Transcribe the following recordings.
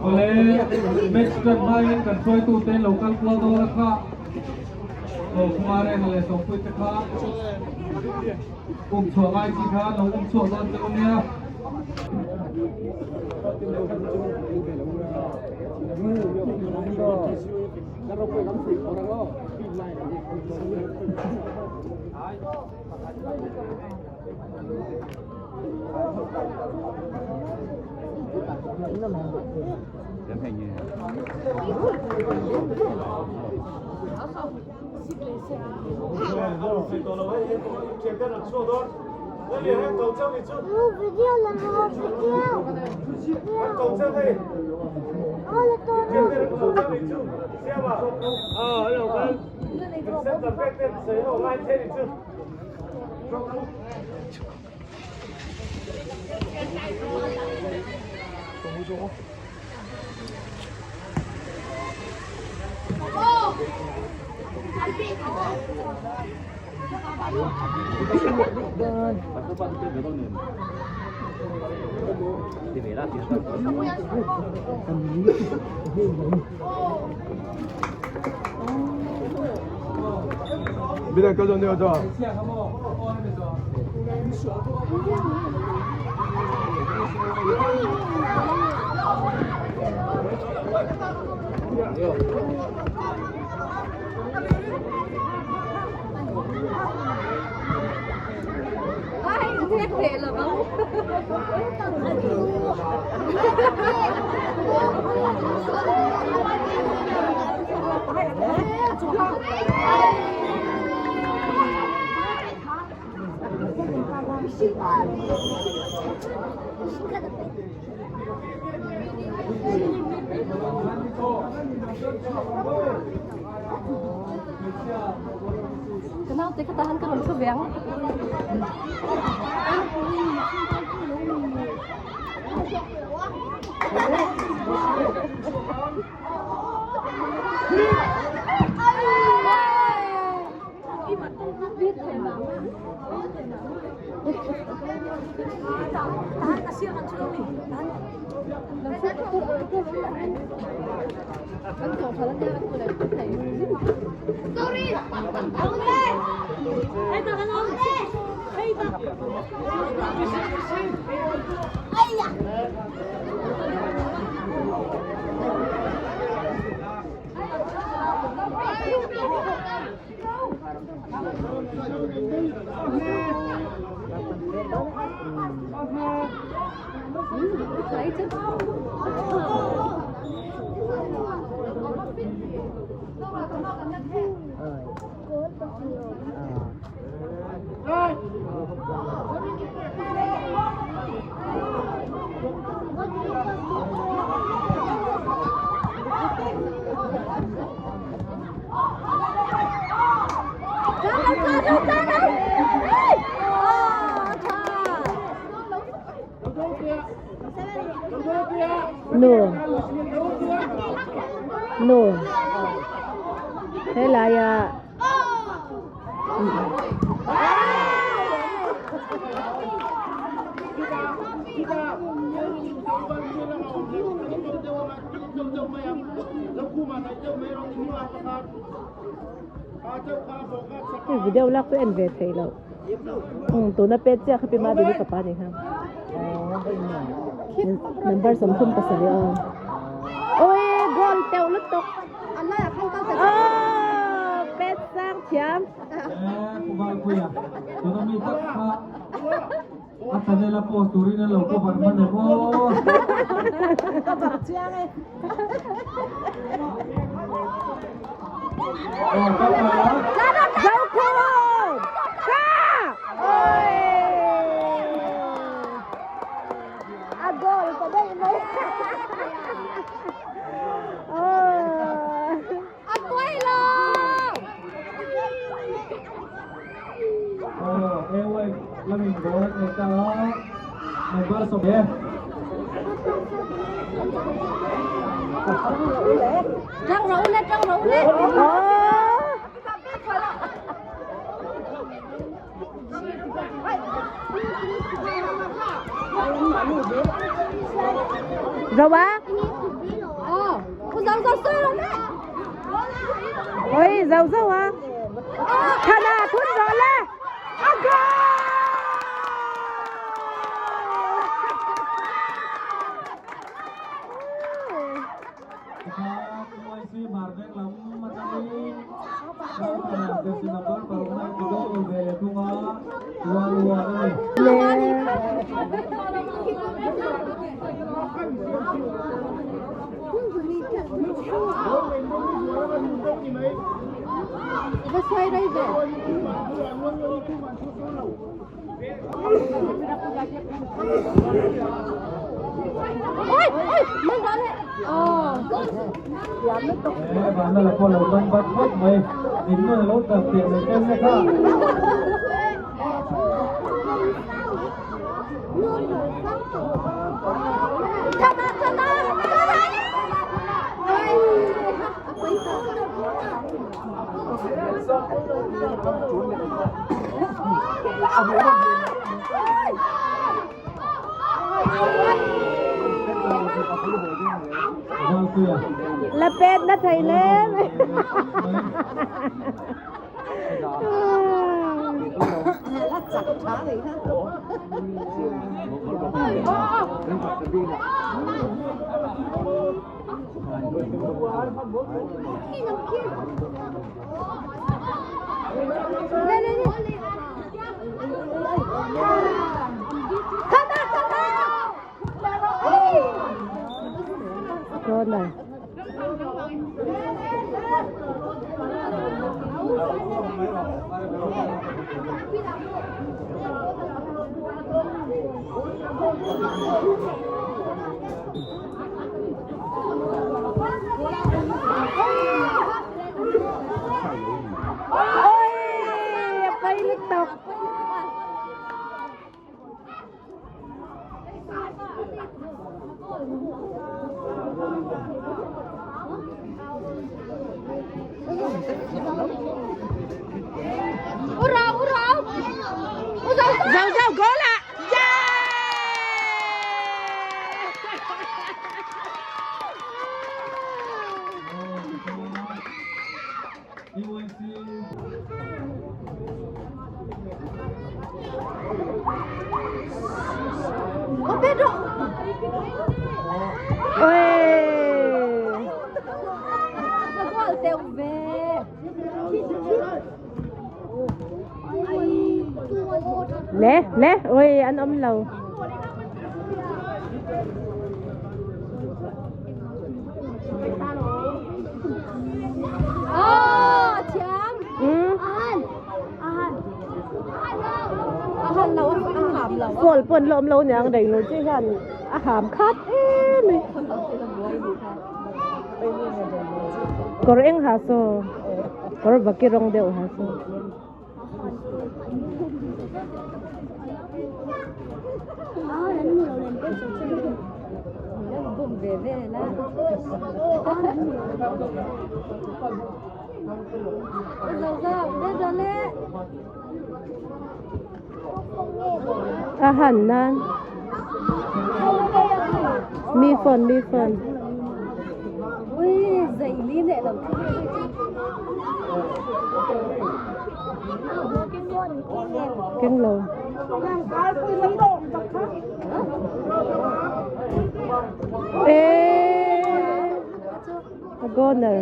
Awle, match tan hmain kan hruaitute lo kal kual dawn a kha. Sawmkhuma reng leh Sawmpuii te kha um chhuah ngai chi kha lo um chhuak dawn che u nia. Ka naute kha tahan ka rawn thu ve ang. Nu nu helaia hei video lak chu en ve theih loh umm tuna pet chiah kha pi Madini fapa ni kha number 37 aw ui goal teuh lutuk aw pet sang thiam. A channel a post turin an lo cover hman em aw. Cover chiang e. Aw kal mai a. Zokhum! Ka! Oi! A goal ta daih mai. Oh. A tuai lo. Aw AY lamin goal an nei ta a number sawm e. Tang ro le tang ro le. Oh. Zo a? Oi, zo zo a. Thana thun rawh le. A goal! La pet na thei le. Corner. Oi, a pai lutuk. Zo zo goal ah. Oi. Le le oi an awm lo. Phone pawn la awm lo aniang reng lo che hian a ham khat em mai. Kawr eng ha saw kawr vaki rawng deuh ha saw. A han nan mi phone mi phone keng lo eh a goner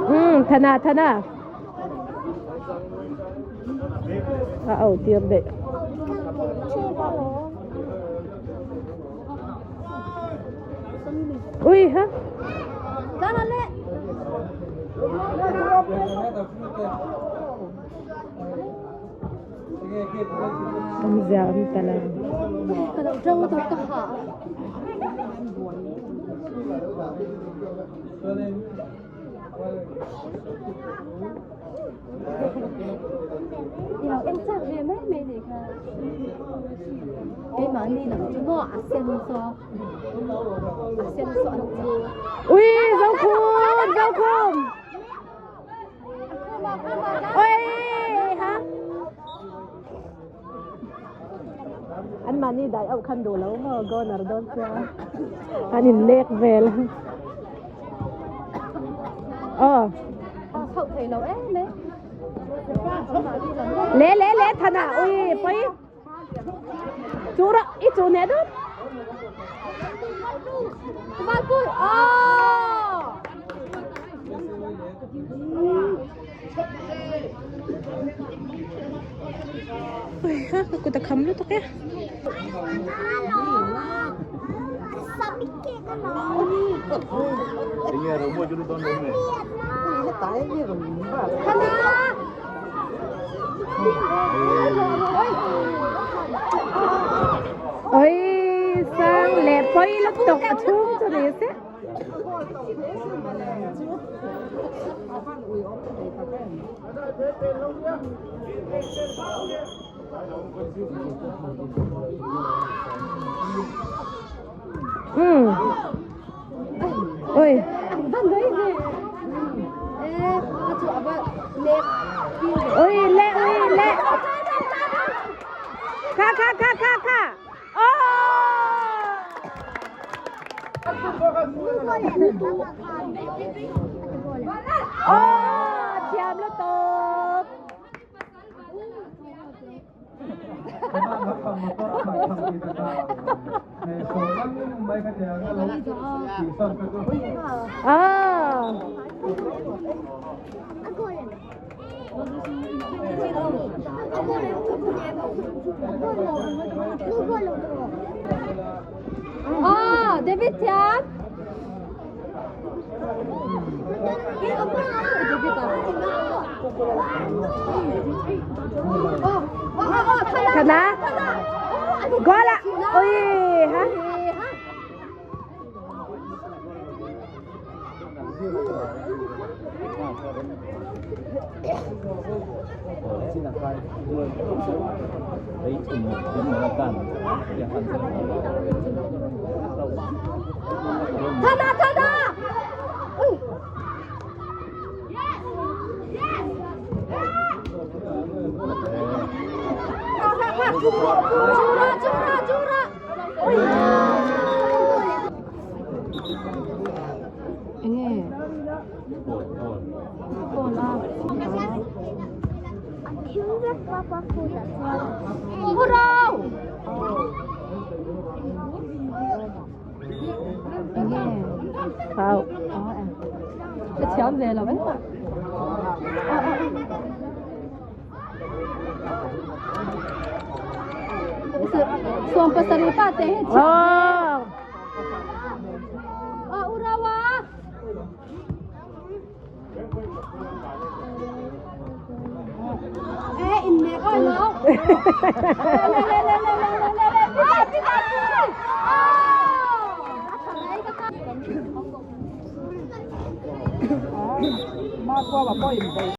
Um thana thana a au tir daih ui ha Awmzia a awm ta lo. I lo en chak ve mai mai nih kha. Keimahni lam chu maw a sen saw a sen saw an chu. Ui Zokhum Zokhum. Ui ha. An mahni dai auh khan duh lo maw goner dawn sia an in lek vel. Aw. Chhoh thei lo em e. Le le le thana ui poi. Chu ra i chu ne dot. Valpui. Aw. Ui ha ka kut a kham lutuk e. Oi sang le poi lutuk a chhung chu ni se. Ừ. Ôi. Ôi lẹ ôi lẹ. Kha kha kha kha kha. Ô. Ô, thiam lutuk. À. À, David thiam. David à. Thana. Goal à. Ôi hả? Thana Thana. Ui. Chura chura chura. Ui. Enge. Ball a. Hurau. Enge. Phao. Ka thiam ve lo vek ma. Sawm pasarih pa te hi thiam. Aw. Aw Urawa. Eh in nek oi lo. Le le le le le le le. Ai pi ta pi. Aw.